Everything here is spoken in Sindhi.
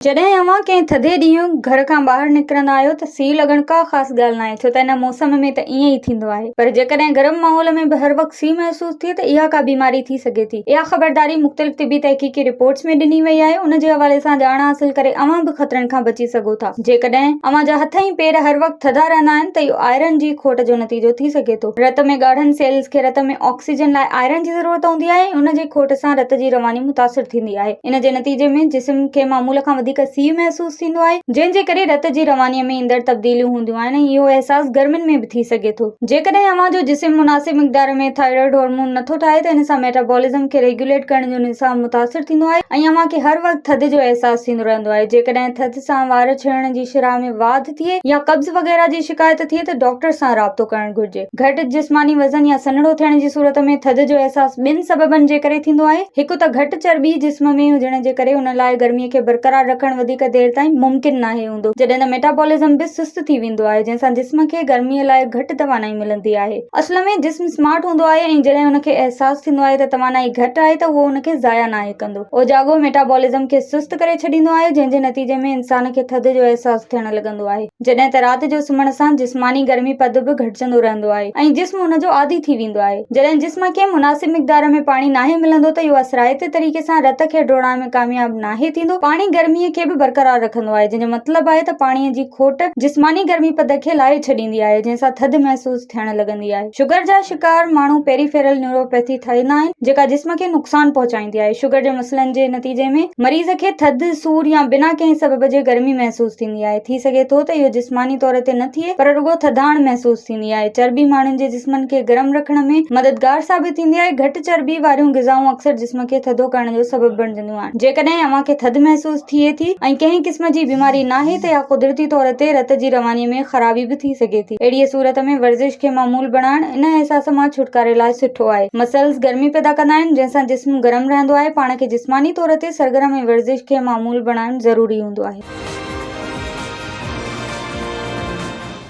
جڏهن اوهان ڪنهن ٿڌي ڏينهن گهر کان ٻاهر نڪرندا آهيو ته سيء لڳڻ ڪا خاص ڳالهه ناهي ڇو ته ان موسم ۾ ته ائين ئي ٿيندو آهي پر جيڪڏهن گرم ماحول ۾ به هر وقت سيء محسوس ٿئي ته اها ڪا بيماري ٿي سگهي ٿي. اها خبرداري مختلف طبي تحقيقي رپورٽس ۾ ڏني وئي آهي ان جي حوالي سان ڄاڻ حاصل ڪري اوهان به خطرن کان بچي سگهو ٿا. جيڪڏهن اوهان جا هٿ ۽ پير هر وقت ٿڌا رهندا آهن ته اهو آئرن جي کوٽ جو نتيجو ٿي سگهي ٿو. رت ۾ ڳاڙهن سيلز کي رت ۾ آڪسيجن لاء آئرن جي ضرورت هوندي آهي ۽ ان جي کوٽ سان رت جي رواني متاثر ٿيندي آهي. ان جي نتيجي ۾ جسم کي معمول کان وڌيڪ سيء محسوس ٿيندو آهي، جنهن جي ڪري رت جي روانيء ۾ ايندڙ تبديليون هونديون آهن ۽ اهو احساس گرمين ۾ به ٿي سگهي ٿو. جيڪڏهن اوهان جو جسم مناسب مقدار ۾ ٿائرائيڊ هارمون نٿو ٺاهي ته ان سان ميٽابولزم کي ريگيوليٽ ڪرڻ جو نظام متاثر ٿيندو آهي ۽ اوهان کي هر وقت ٿڌ جو احساس ٿيندو رهندو آهي. جيڪڏهن ٿڌ سان وار ڇڻڻ جي شرح ۾ واڌ ٿئي يا قبض وغيره جي شڪايت ٿئي ته ڊاڪٽر سان رابطو ڪرڻ گهرجي. گهٽ جسماني وزن يا سنهڙو ٿيڻ جي صورت ۾ ٿڌ جو احساس ٻن سببن جي ڪري ٿيندو آهي. هڪ ته گهٽ چرٻي جسم ۾ هجڻ جي ڪري ان لاء گرمي کي برقرار رکڻ وڌيڪ دير تائين ممڪن ناهي هوندو جڏهن ته ميٽابولزم به سست ٿي ويندو آهي جنهن سان جسم کي گرمي لاء گهٽ توانائي ملندي آهي. اصل ۾ جسم سمارٽ هوندو آهي ۽ جڏهن ان کي احساس ٿيندو آهي ته توانائي گهٽ آهي ته اهو ان کي ضايع ناهي ڪندو. اوجاڳو ميٽابولزم کي سست ڪري ڇڏيندو آهي جنهن جي نتيجي ۾ انسان کي ٿڌ جو احساس ٿيڻ لڳندو آهي. جڏهن ته رات جو سمهڻ سان جسماني گرمي پد به گهٽجندو رهندو آهي ۽ جسم ان جو عادي ٿي ويندو آهي. جڏهن جسم کي مناسب مقدار ۾ پاڻي ناهي ملندو ته اهو اثرائتي طريقي سان رت کي ڊوڙائڻ ۾ ڪامياب ناهي ٿيندو. پاڻي گرمي کي به برقرار رکندو آهي جنهن جو مطلب آهي ته پاڻي جي کوٽ جسماني گرمي پد کي لاهي ڇڏيندي آهي جنهن سان ٿڌ محسوس ٿيڻ لڳندي آهي. شگر جا شڪار ماڻهو پيريفيرل نيوروپيٿي ٿيندا آهن جيڪا جسم کي نقصان پهچائيندي آهي. شگر جي مسئلن جي نتيجي ۾ مريض کي ٿڌ، سور يا بنا ڪنهن سبب جي گرمي محسوس ٿيندي آهي. ٿي سگهي ٿو ته اهو جسماني طور تي نه ٿئي پر رڳو ٿڌاڻ محسوس ٿيندي آهي. چرٻي ماڻهن جي جسمن کي گرم رکڻ ۾ مددگار ثابت ٿيندي آهي. گهٽ چرٻي واريون غذائون اڪثر جسم کي ٿڌو ڪرڻ جو سبب بڻجنديون آهن. جيڪڏهن اوهان کي ٿڌ محسوس ٿئي ٿي ۽ ڪنهن قسم جي بيماري ناهي ته اها قدرتي طور تي رت جي رواني ۾ خرابي به ٿي سگهي ٿي. اهڙيء صورت ۾ ورزش کي معمول بڻائڻ ان احساس مان ڇوٽڪاري لاء سٺو آهي. مسلز گرمي پيدا ڪندا آهن، جنهن سان جسم گرم رهندو آهي. پاڻ کي جسماني طور تي سرگرم ۽ ورزش کي معمول بڻائڻ ضروري هوندو آهي.